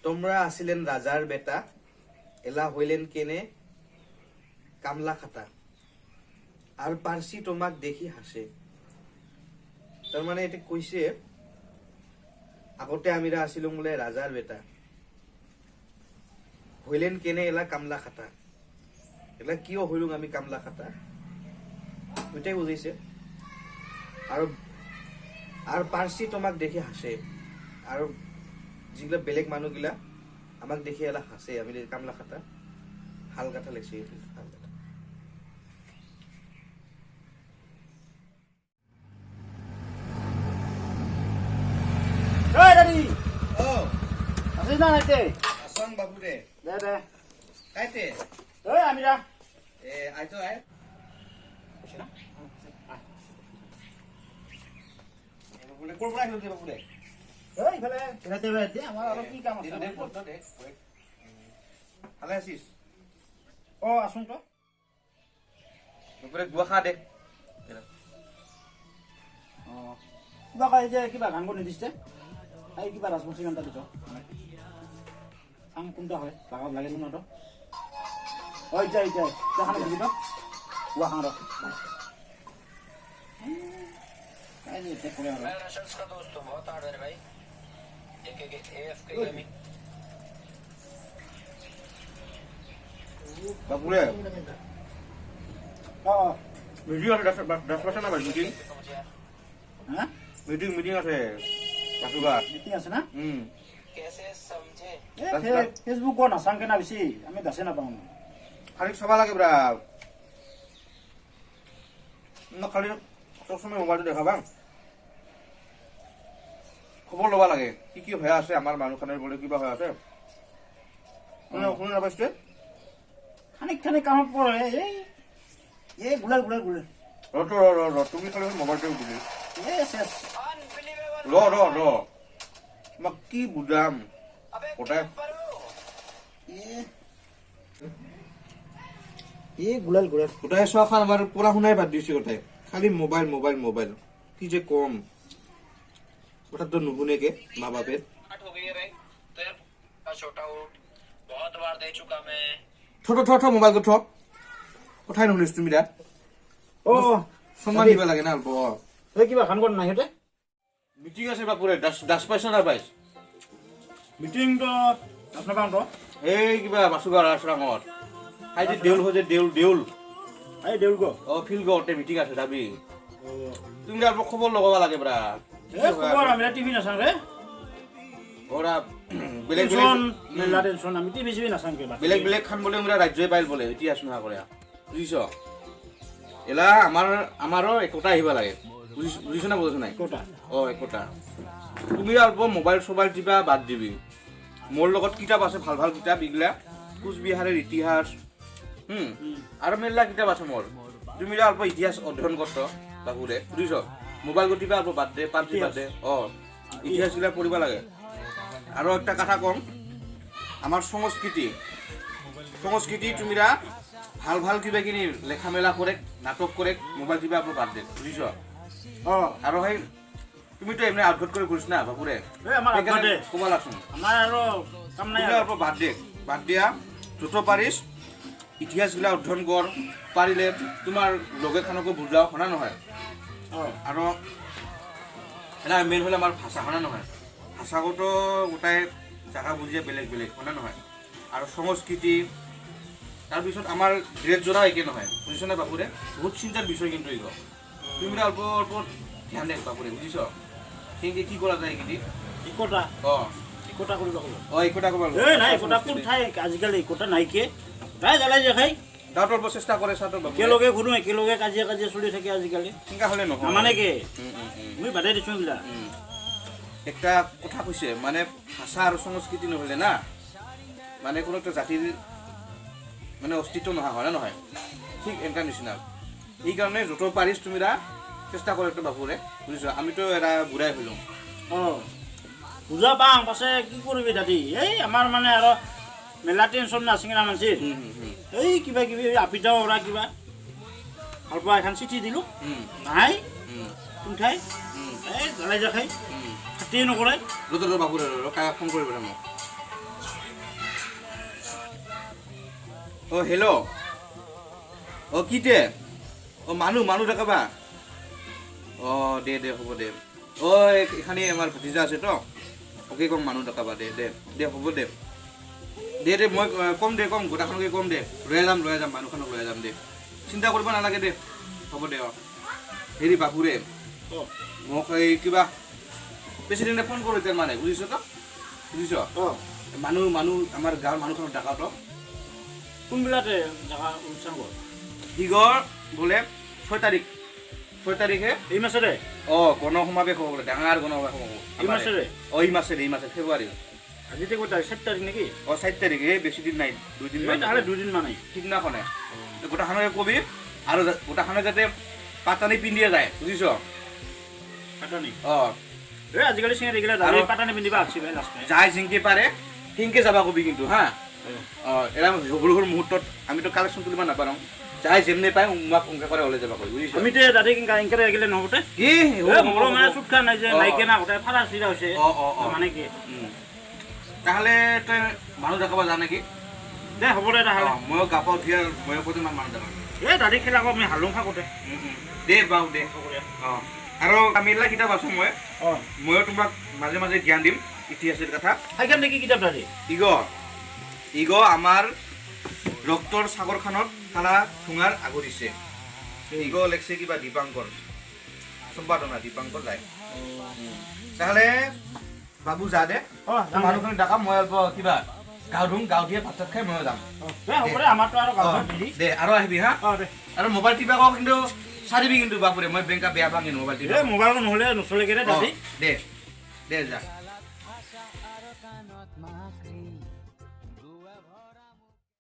তোমৰা আছিলেন ৰাজাৰ বেটা, এলা হইলেন কেনে কামলা খাতা, আৰু পাৰ্চী তোমাক দেখি হাসে। তাৰমানে এতিয়া কৈছে, আগতে আমিৰা আছিলো বোলে ৰাজাৰ বেটা, হইলেন কেনে এলা কামলা খাতা। এলা কিয় হইলুং আমি কামলা খাতা, ওইটাই বুঝাইছে। আৰু আৰু পাৰ্চী তোমাক দেখি হাসে, আৰু যিগিলা বেলেগ মানুহগিলা আমাক দেখি এলা হাসে, আমি কামলা খাতা। হাল কাঠা লিখছে এইটো, হাল কাঠা। এই দাদি, অ। আছিস না নাইতে? আছং বাবু দে। দে দে। কাইতে? এই আমিৰা। এ আইতো আই। বাবুৰে ক'ৰ পৰা আহিলো দে বাবুৰে? এই ইফালে বেৰাতে বেৰাতে আমাৰ আৰু কি কাম আছে? দে, দে, দে, দে। ভালে আছিস? অ, আছোন তো। বাবুৰে গুৱা খা দে। অ, কিবা কয় যে কিবা গান গোৱা নিদিছে, এই কিবা ৰাজবংশী গান এটা দিছ, চাং কোনটা হয়, লাগাব লাগে না তো। অ, এতিয়া এতিয়া এতিয়া খানা দিবি তো, গুৱা খাওঁ ৰ। এই যে এতিয়া কৰে আৰু। मैं रशल्स का दोस्त हूँ, बहुत हार्ड है भाई। एक एक एफ के गेमिंग। বাবুৰে অ। মিটিং আছে, দহ পাইছে না ভাই মিটিং? হা? মিটিং মিটিং আছে বাসুঘাট। মিটিং আছে না? উম। कैसे समझे? এই ফেচবুকত নাচাং কেনা বেছি আমি দাসে নাপাওঁ। খালি চাবা লাগে ব্ৰা, ন খালি সবসময় মোবাইলটো দেখাবা, খবৰ ল'বা লাগে কি কি হৈ আছে আমাৰ মানুহখনৰ, বোলে কিবা হৈ আছে। শুনি নাপাইছে? খানিক খানিক কামত পৰে। এই এই গুলাল গুলাল গুলাল। ৰ ৰ ৰ ৰ, তুমি খালি মোবাইলটো বুজি। এই চেচ। अनबिलीवेबल। ৰ ৰ ৰ, তোমাক কি বুজাম। अबे কোথায়? पर हो। এই গুলাল গুলাল। গোটাই চোৱাখন আমাৰ পঢ়া শুনাই বাদ দিছে, গোটাই খালি মোবাইল মোবাইল মোবাইল। কি যে কম, কথাটো নুশুনেকে মা বাপেৰ। आठ हो गई है रैंक तो यार, छोटा आउट बहुत बार दे चुका मैं। থ থ থ, মোবাইলটো থ। কথাই নুশুনিছ তুমি দা। অ। সন্মান দিব লাগে না অল্প। এই কিবা গান গোৱা নাই সিহঁতে? মিটিং আছে বাপুৰে, দাস দাস পাইছ না পাইছ? মিটিংটো দাস নাপাওঁ তো। এই কিবা বাসুগাঁও আশ্ৰমত সেই যে দেউল হৈ যে দেউল দেউল। এই দেউল। অ, ফিল্ড গাঁৱতে মিটিং আছে, যাবি তুমি? অল্প খবৰ লগাব লাগে ব্ৰা। এই খবৰ আমি টিভি নাচাওঁ ৰে। ওৰা বেলেগ টেনচন। বেলেগ মেলা টেনচন, আমি টিভি চিভি নাচাং কিবা। বেলেগ বেলেগ খান বোলে মোৰা ৰাজ্যই পাইল বোলে ইতিহাস নোহোৱা কৰে, বুজিছ? এলা আমাৰ আমাৰো একতা আহিব লাগে, বুজিছ? বুজিছ না বুজিছ নাই? একতা। অ, একতা। তুমি অল্প মোবাইল চোবাইল টিপা বাদ দিবি। মোৰ লগত কিতাপ আছে, ভাল ভাল কিতাপ, এইগিলা কোচবিহাৰৰ ইতিহাস আৰু মেলা কিতাপ আছে মোৰ। তুমি অল্প ইতিহাস অধ্যয়ন কৰ বাবুৰে, বুজিছ? মোবাইল টিপা অল্প বাদ দে, পাবজি বাদ দে। অ, ইতিহাসগিলা পঢ়িব লাগে। আৰু একটা কথা কম, আমাৰ সংস্কৃতি সংস্কৃতি তুমিৰা ভাল ভাল কিবা কিনি লেখা মেলা কৰে, নাটক কৰে, মোবাইল টিপা অল্প বাদ দে, বুজিছ? অ। আৰু সেই তুমিতো এমনি আউটঘাট কৰি ঘূৰিছ না বাপুৰে। এই আমাৰ আউটঘাটে। ক'ব লাগছোন। আমাৰ আৰু কাম নাই। তুমি আৰু অল্প বাদ দে, বাদ দিয়া য'ত পাৰিছ ইতিহাসগিলা অধ্যয়ন কৰ, পাৰিলে তোমাৰ লগে খানকো বুজাও, হয় না নহয়? অ। আৰু এটা মেইন হ'লে আমাৰ ভাষা, হয় না নহয়? ভাষাগত গোটাই জাগা বুজিয়ে বেলেগ বেলেগ, হয় না নহয়? আৰু সংস্কৃতি, তাৰপিছত আমাৰ ড্ৰেছ যোৰা একে নহয়, বুজিছ নে বাপুৰে? বহুত চিন্তাৰ বিষয় কিন্তু এইটো। তুমি মানে অল্প অল্প ধ্যান দে বাপুৰে, বুজিছ? কেনেকে কি কৰা যায় এইকেইদিন। একতা। অ। একতা কৰিব লাগিব। অ, একতা কৰিব লাগিব। এই নাই, একতা কোন ঠাই আজিকালি একতা নাইকে তাই জ্বালাই দেখাই। তাত অল্প চেষ্টা কৰে চাহ বাপুৰে। একেলগে ঘূৰো, একেলগে কাজিয়া কাজিয়া চলি থাকে আজিকালি। সেনেকা হ'লে নহয়। নামানে কে। উম, উম, উম। মই বাদেই দিছো এইগিলা। একটা কথা কৈছে, মানে ভাষা আৰু সংস্কৃতি নহ'লে না মানে কোনো একটা জাতিৰ মানে অস্তিত্ব নোহোৱা হয় না নহয়? ঠিক এনেকুৱা নিচিনা। সেইকাৰণে য'ত পাৰিছ তুমি চেষ্টা কৰে একটা বাপুৰে, বুজিছ? আমিতো এটা বুঢ়াই হ'লো। অ, বুজা পাওঁ, পাছে কি কৰিবি দাদি, এই আমাৰ মানে আৰু মেলা টেনচন নাছিল না মানচিৰ। এই কিবা কিবি আপিতাও ওৰা কিবা ভাল পোৱা এখন চিঠি দিলোঁ। নাই। কোন ঠাই। এই জ্বালাই দেখাই, খাতিয়ে নকৰে। ৰ ৰ বাপুৰে, ৰ, কাক ফোন কৰিব মোক। অ' হেল্ল', অ' কিতে অ' মানুহ মানুহ দেখাবা। অ' দে দে হ'ব দে। অ' এইখানে আমাৰ ভতিজা আছে তো, ওকে কম মানুহ দেখাবা। দে দে দে হ'ব দে দে দে মই কম দে, কম গোটাখনকে কম দে, লৈ যাম লৈ যাম মানুহখনক লৈ যাম দে, চিন্তা কৰিব নালাগে দে, হ'ব দে। অ' হেৰি বাপুৰে মোক এই কিবা প্ৰেচিডেণ্টে ফোন কৰিছে মানে, বুজিছ তো? বুজিছ? মানুহ মানুহ আমাৰ গাঁৱৰ মানুহখনক ডাকা তো। কোনবিলাতে জাগা অনুষ্ঠান কৰ? ইগৰ বোলে 6 তাৰিখ, 6 তাৰিখে এই মাছৰে? অ' গণসমাৱেশ হ'ব বোলে, ডাঙৰ গণসমাৱেশ হ'ব। এই মাছৰে? অ' এই মাছেৰে, এই মাছে ফেব্ৰুৱাৰী। আজি কেই তাৰিখ? 4 তাৰিখ নেকি? অ' 4 তাৰিখ, এই বেছি দিন নাই, 2 দিন মান। তাহলে 2 দিন মানে। সিদিনাখনে গোটাখনকে কবি, আৰু গোটাখনে যাতে পাতানি পিন্ধিয়ে যায়, বুজিছ? পাতানি? অ'। এই আজিকালি চিঙা দেখিলে দাড়ি পাতানি পিন্ধিবা আসছি ভাই লাষ্ট। যাই জিংকে পাৰে সিংকে যাবা কবি কিন্তু হা। অ' এৰা সৰু সৰু মুহূৰ্তত আমিতো কালেকশ্যন তুলিব নাপাৰোঁ, যাই যেমনে পায় উমাক উমকা কৰে ওলাই যাবা কবি, বুজিছ? আমিতো দাদি ইনকে গেলে নহ'বতে। কি মোৰ মানে চুট খোৱা নাই যে, নাইকিয়া না গোটাই ফাৰা চিৰা হৈছে। মানে কি তাহলে তই মানুহ দেখাব যা নেকি? দে হ'ব দে তাহলে। ময়ো গা পা উঠি আৰু ময়ো কেইজনমান মানুহ দেখাম। এই দাদি খেলা আকৌ আমি হালুং থাকোঁতে। দে বাৰু দে। অ' আৰু মেলা কিতাপ আছো মই, ময়ো তোমাক মাজে মাজে জ্ঞান দিম ইতিহাসৰ কথা। সেইখন নেকি কিতাপ দাদি? ইগ ইগ আমাৰ ৰক্তৰ সাগৰখনত কালা ঠুঙাৰ আগুৰিছে। ইগ লেখছে কিবা দীপাংকৰ, সম্পাদনা দীপাংকৰ ৰায়। তাহলে বাবু যা দে, মানুহখিনি ডাকা, মই অল্প কিবা গাও ধুম, গাও দিয়ে ভাত চাত খাই ময়ো যাম। দে আৰু আহিবি হা। আৰু মোবাইল টিপা কওঁ কিন্তু চাৰিবি কিন্তু বাপুৰে, মই বেংকা বেয়া পাওঁ কিন্তু মোবাইল টিপা। মোবাইল নহ'লে নচলে দে। দে দে যা।